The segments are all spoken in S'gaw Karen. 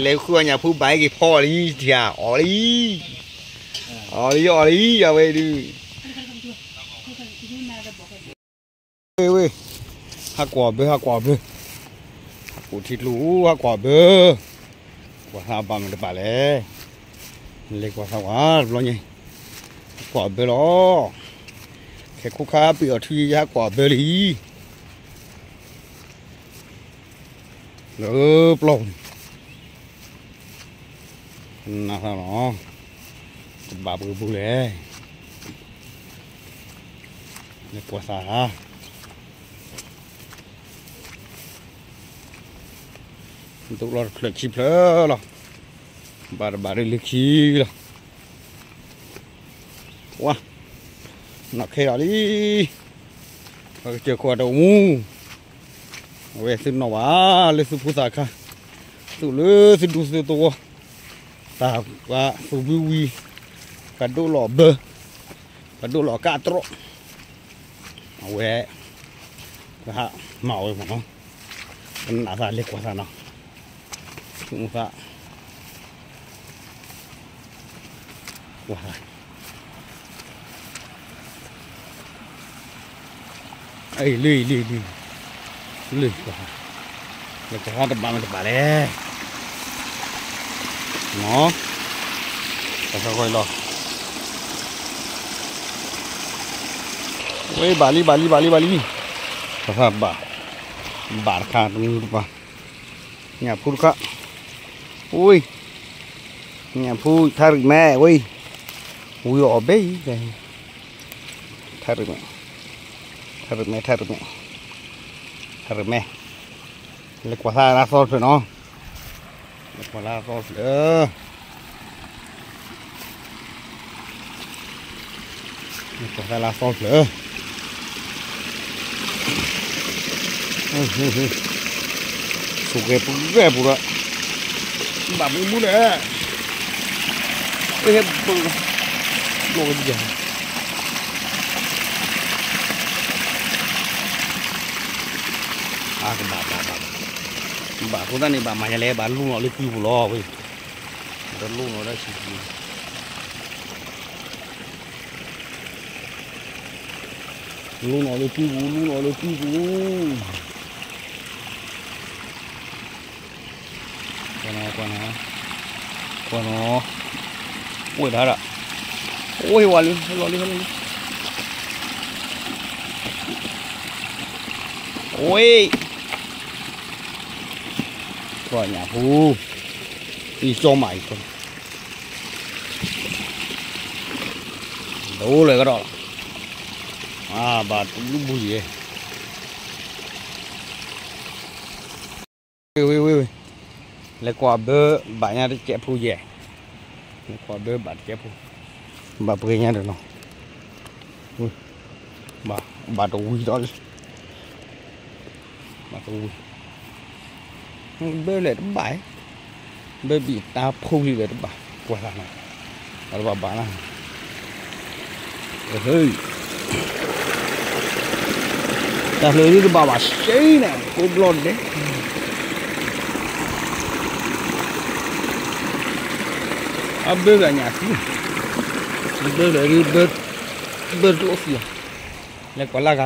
လဲၤဃုအီၣ်ညၣ်ဖိဘၣ်ဟဲက့ၤဖီအီၤလံ တၢ်အီၣ်လံ, အီၣ်လံ အီၣ်လံ အဝဲဒုး, ဝ့ၢ်ဝ့ၢ်, ဟးကွၢ်ဘၢ ဟးကွၢ်ဘၢ, ဟးကွၢ်ထံကျိ ဟးကွၢ်ဘၢ, ကွၢ်သးဘၣ်မ့ၢ်တဘၣ်လဲၣ်, လဲၤကွၢ်သးဝဲတဘျီညါ, ကွၢ်ဘၢလီၤ, ခဲခိၣ်ခါပ့ၤအီၤထံ ယဟးကွၢ်ဘၢလံ လၢပျီပူၤန့ၣ် နးသးလီၤ, တဘၣ်ပှဲၤပူၤလဲၣ်, လဲၤကွၢ်သးဧါ, ဒိၣ်လီၤတဖျၢၣ်ခံဖျၢၣ်လီၤ, ဘၣ်တဘၣ်ဒ်လၢခံလီၤ. ဝါ, နီၢ်ခဲအီၤလံ, ပကစၢၢ်ခိၣ်အတအိၣ်မူ, အဝဲသုနီၣ်ဘၣ်လၢသုဖိသၣ်ခါ, သူၣ်လၢသုဒူသုသဝီ, တၢ်ပှၤသူၣ်ဝံဝံ, ပှၤဒိၣ်လီၤဘၢ, ပှၤဒိၣ်လီၤကးတြီ, အဝဲ, ပဟးမၤဝဲမ့ၢ်နီၤ, ပနးသးလဲၤကွၢ်သးနီၤ, ဆိကမိၣ်သး ကွၢ်သး, အံၤ လၢ လၢ လၢ လၢ ကွၢ်သး, လဲၤကွၢ်သးတဘၣ်မ့ၢ်တဘၣ်လဲၣ်, နီၤ, ကွၢ်သးကွၢ်လီၤ, ဝဲ ဘၣ်လံ ဘၣ်လံ ဘၣ်လံ ဘၣ်လံ, ကွၢ်သးဘၣ်, ဘၣ်တခါတမုၢ်တပၤ ညၣ်ဖိတခါ, ဝံၤ, ညၣ်ဖိထါရံၣ်မဲဝံၤ, ဝံၤအီၣ်ဘဲအံၤ, ထါရံၣ်မဲ, ထါရံၣ်မဲ ထါရံၣ်မဲ, ထါရံၣ်မဲ, လဲၤကွၢ်သးလၢသီတဖျၢၣ်နီၤ, လဲၤကွၢ်လၢသီတဖျၢၣ် ကွၢ်သးလၢသီတဖျၢၣ်, ဆိၣ်ဂဲၤပူၤဂဲၤပူၤဒီး, ဘၣ်မူမူဒီး, ဟဲဘၢ, လီၤကဒံယၤ, အကဘၣ်ဘၣ်ဘၣ်, ဘၣ်အဃိသတးန့ၣ် ဘၣ်မၤယၤလဲၣ် ဘၣ်လူလီၤလၢပံပူၤလီၤဝဲ, တလူလီၤဒၣ်ဆံးဆံး လူလီၤလၢပံပူၤ လူလီၤလၢပံပူၤ, ကွၢ်နီၤ ကွၢ်နီၤ, ကွၢ်နီၤ, အိၣ်ဒၣ်ဒၣ်, အိၣ်ဝဲလံ ဟဲလီၤလံ ဟဲလီၤလံ, အိၣ်, ကွၢ်ညၣ်ဖိ, အံၤကၠီမးအံၤ ဒိလၢကဒီးလီၤ, အဘၣ်တလူဘူးယဲၢ်, ဝ့ၢ်ဝ့ၢ်ဝ့ၢ်, လဲၤကွၢ်ဘၢဘၣ်ညါတကဲးဖိယဲၢ်, လဲၤကွၢ်ဘၢဘၣ်တကဲးဖိ, ဘၣ်ပှဲၤညါဒီးနီၤ, ဘၣ်တဝံၤဒီးလံ ဘၣ်တဝံၤ, ဘၢလဲၣ်တဘၣ်, ဘၢဘံၣ်တၢ်ဖိလံလဲၣ်တဘၣ်, ကွၢ်သးနီၤ, ဘၣ်တဘၣ်ဘၣ်လၢ, ဟ့ၣ်, တၢ်ဖျၢၣ်ဒ်တဘၣ်ဘၣ်စ့ၢ်န့ၣ် ကိးဘျီဒဲး, အဘၢဘၣ်ညၣ်သံ, ဘၢဘၣ်ဒ်, ဘၢတလိၣ်သံ, လဲၤကွၢ်လၢ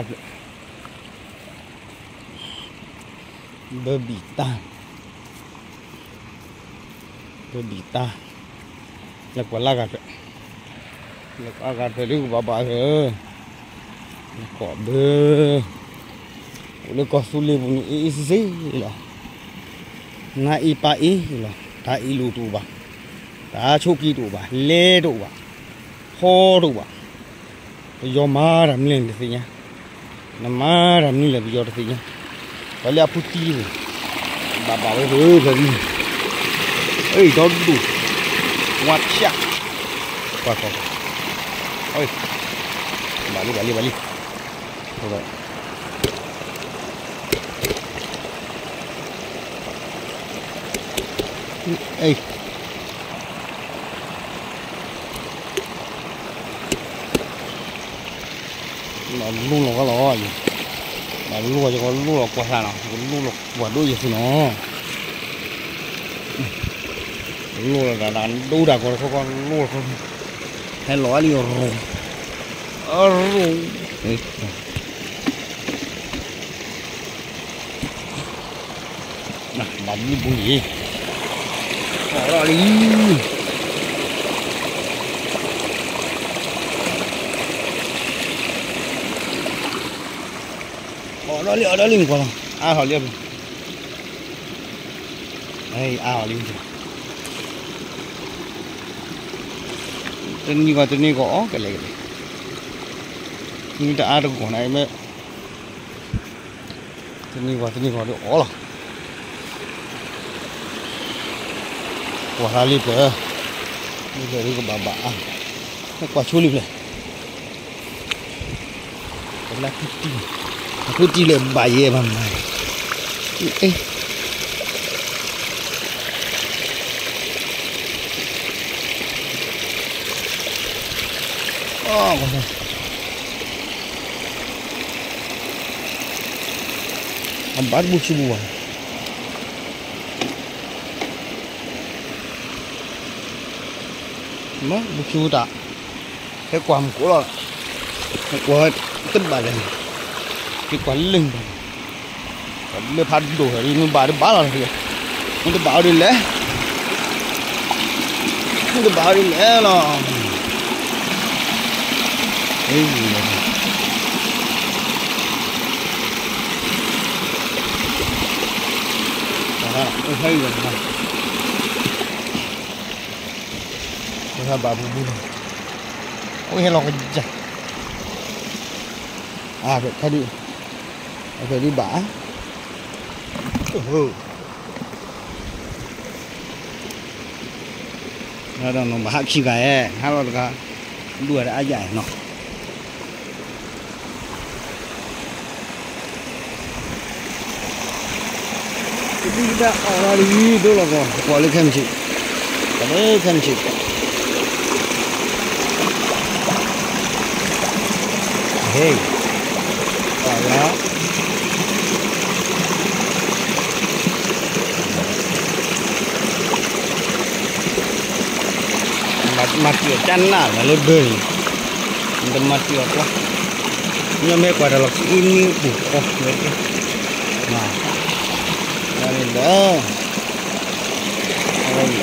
ဂၤဖျၢၣ် ဘၢဘံၣ်တၢ်, ဘၢဘံၣ်တၢ်, လဲၤကွၢ်လၢဂၤဖျၢၣ်, လဲၤကွၢ်ဂၤဖျၢၣ်လၢကဘၣ်ဘၣ်ဧၢ, လဲၤကွၢ်ဘၢ, အိၣ်လၢကီၢ်သူလ့ၤပူၤန့ၣ် အ့ၣ်အ့ၣ်စ့စ့လီၤ, နါအ့ၣ်ပၢ်အ့ၣ်လီၤ, တၢ်အ့ၣ်လိာ်တအိၣ်ဘၣ်, တၢ်ဆိးက့တအိၣ်ဘၣ်, လဲတအိၣ်ဘၣ်, ဟီတအိၣ်ဘၣ်, ပယီၤမၤတၢ်မနုၤလဲၣ်နတသ့ၣ်ညါ, နမၤတၢ်မနုၤလဲၣ်ပယီၤတသ့ၣ်ညါ, ပှၤလၢအဖုတံၢ်န့ၣ်, ဘၣ်ဘၣ်ဝဲဖဲဖဲန့ၣ်, အ့ၣ် ဒီဒူၣ်, ဝါဖၠၣ်, ကွၢ်ကွၢ်ကွၢ်, ဘၣ်လံ ဘၣ်လံ ဘၣ်လံ, အ့ၣ် ဘၣ်လူလီၤဝဲလီၤ, ဘၣ်လူလီၤ ယကလူလီၤကွၢ်သးနီၤ ယကလူလီၤကွၢ်ဒိၣ်ယဲၢ်သ့ၣ်နီၤ, လိၣ်လီၤတၢ်ဒိၣ်တၢ်ကီတခီကီ လိၣ်လီၤခီ ဟဲလီၤလံရိၤ ရိၤ ဘၣ်ဘုဘူလံ အီၣ်ဒီးလံ အီၣ်ဒီးလံ အီၣ်ဒီးလံ မ့ၢ်ကွၢ်လီၤ အါထီၣ်လံ အါထီၣ်လံ တနံၤဂီၤတနံၤဂီၤ အီၣ်ကလဲာ်ကလဲာ် မ့ၢ်တအါတဂီၤန့ၣ် မ့ၢ် တနံၤဂီၤတနံၤဂီၤဒီးအီၣ်လီၤ ကွၢ်လၢလံပျၢၤ လံပျၢၤဒ်ကဘၣ်ဘၣ်အါ ကွၢ်ဆိလံပျၢၤ လၢဖုတံၢ် ဖုတံၢ်လၢဘၣ်ယဲဘၣ်မး အ့ အဘၣ်တဘူၣ်ဆူဘူၣ်ဘၣ် မ့ၢ်ဘူၣ်ဆူတၢ် ဟဲကွၢ်မူခိၣ်လီၤ ဟဲကွၢ်တဘၣ်လဲၣ် ဟဲကွၢ်လၢ လၢဖးဒိၣ်ဟဲဒ်မ့ၢ်ဘၣ်တဘၣ်လီၤ မ့ၢ်တဘၣ်အီၤဒ်လဲၣ် မ့ၢ်တဘၣ်အီၤဒ်လဲၣ်လီၤ ဟဲဘၣ်ဘူဘူလီၤ အဝဲဟဲလီၤကယၢ် အဖဲဒုး အဖဲဒုးဘၣ် ဒီးနီၤ ဘၣ်ဟးခံဂၤဧဲ ဟးလီၤတဂၤ ဒူၣ်ဝဲဒၣ်အါယၤနီၤ ကဒံကဒါအီၣ်လီၤတဂံၤဒိၣ်လီၤကီၢ် ကွၢ်လၢခဲမုၢ်ဆ့ၣ် ကွၢ်လၢခဲမုၢ်ဆ့ၣ် ဟ့ၣ် အီၣ်လီၤ မၤတံၢ်အီၣ်ကၠၢ်နၢ်လၢဘၢၣ်န့ၣ် နတမၤတံၢ်အီၣ်ကွၢ် မ့ၢ်မ့ၢ်ကွၢ်တၢ်လီၤကအံၤန့ၣ်အိၣ်ဃီဝဲကဲ လၢ ဘၣ်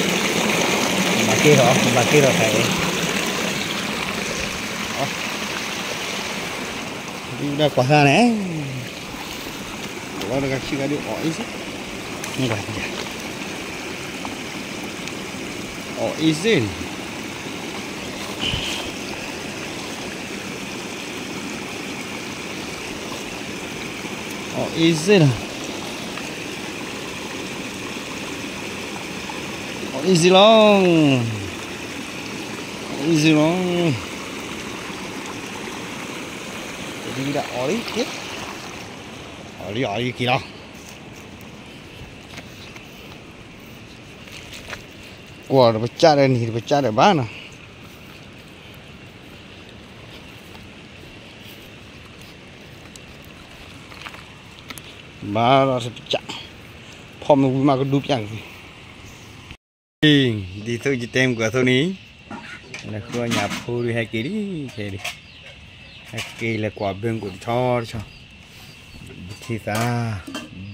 က့ၢ်ထီၣ် ဘၣ်က့ၢ်ထီၣ်တၢ်အံၤ ဒ်ဝဲဒၣ်ကွၢ်သးန့ၣ် လီၤတဂၤခံဂၤဒုးအီၣ်အံၤစ့ၢ် အီၣ်အံၤစ့ၢ်န့ၣ် အီၣ်အံၤစ့ၢ်လီၤ အီၣ်အံၤစ့ၢ်လီၤ အီၣ်အံၤစ့ၢ်လီၤ ဒ်ဝဲဒၣ်အီၣ်လံက့ၤ အီၣ်လံအီၣ်လံက့ၤလီၤ ကွၢ်တပစၢ်ဒီးနံၤတပစၢ်ဒီးဘၣ်နီၤ ဘၣ်ဒီးတပစၢ် ဖီၣ်မ့ၢ်ဝံၤမးကဒူပျၢ်က့ၤ ဒ်သိးယတဲမုၢ်ကီၢ်သိးန့ၣ် လဲၤဃုအီၣ်ညၣ်ဖိဒုးဟဲက့ၤလံ ခဲဒုး ဟဲက့ၤလဲၤကွၢ်ဘၢမုၢ်ကီၢ်တဆီတဆီ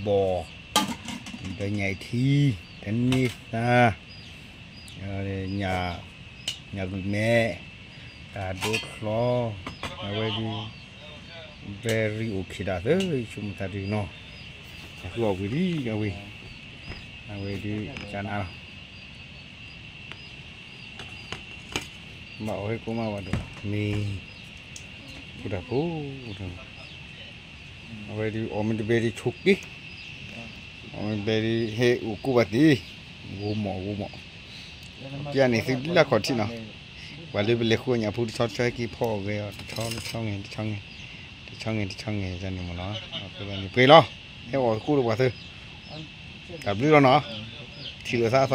ဘုထံသး ဘီၣ် ဒီးညၣ်အထံ တန့ၢ်သး ညၣ် ညၣ်ဂုာ်မဲ တၢ်ဒိချီ အဝဲဒုး very okay ဒၣ်သု ယဆိကမိၣ်သးဒုးနီၤ ယဃုအီၣ်ဝံၤလံ အဝဲ အဝဲဒုး ကနၣ်လီၤ ဘၣ်အီၣ်ဟဲကိးမးဝဲဒီး မ့ၢ် အိၣ်တၢ်ဖိ အဝဲဒုးအီၣ်မ့ၢ်တဘဲဒုးဆိးက့ အီၣ်မ့ၢ်တဘဲဒုးဟဲအိၣ်ကိးဘၣ်သ့ ဂိၢ်မီၣ်ဂိၢ်မီၣ် ပျၢ်န့ၣ်သုလၢခီၣ်ထံးနီၤ ပှၤလၢပလဲၤဃုအီၣ်ညၣ်ဖိတဆီတဆီဟဲက့ၤဖီၣ်အီၣ်ဂဲၤအီၤ တဆီတဆီငဲၤ တဆီငဲၤ တဆီငဲၤ တဆီငဲၤန့ၣ်မ့ၢ်နီၤ အဃိသတးန့ၣ် ပှဲၤလီၤ ဟဲအီၣ်ကိးလၢပှၤသု တၢ်ဘျုးလီၤနီၤ ထံၣ်လိာ်သးအသီတဆၢ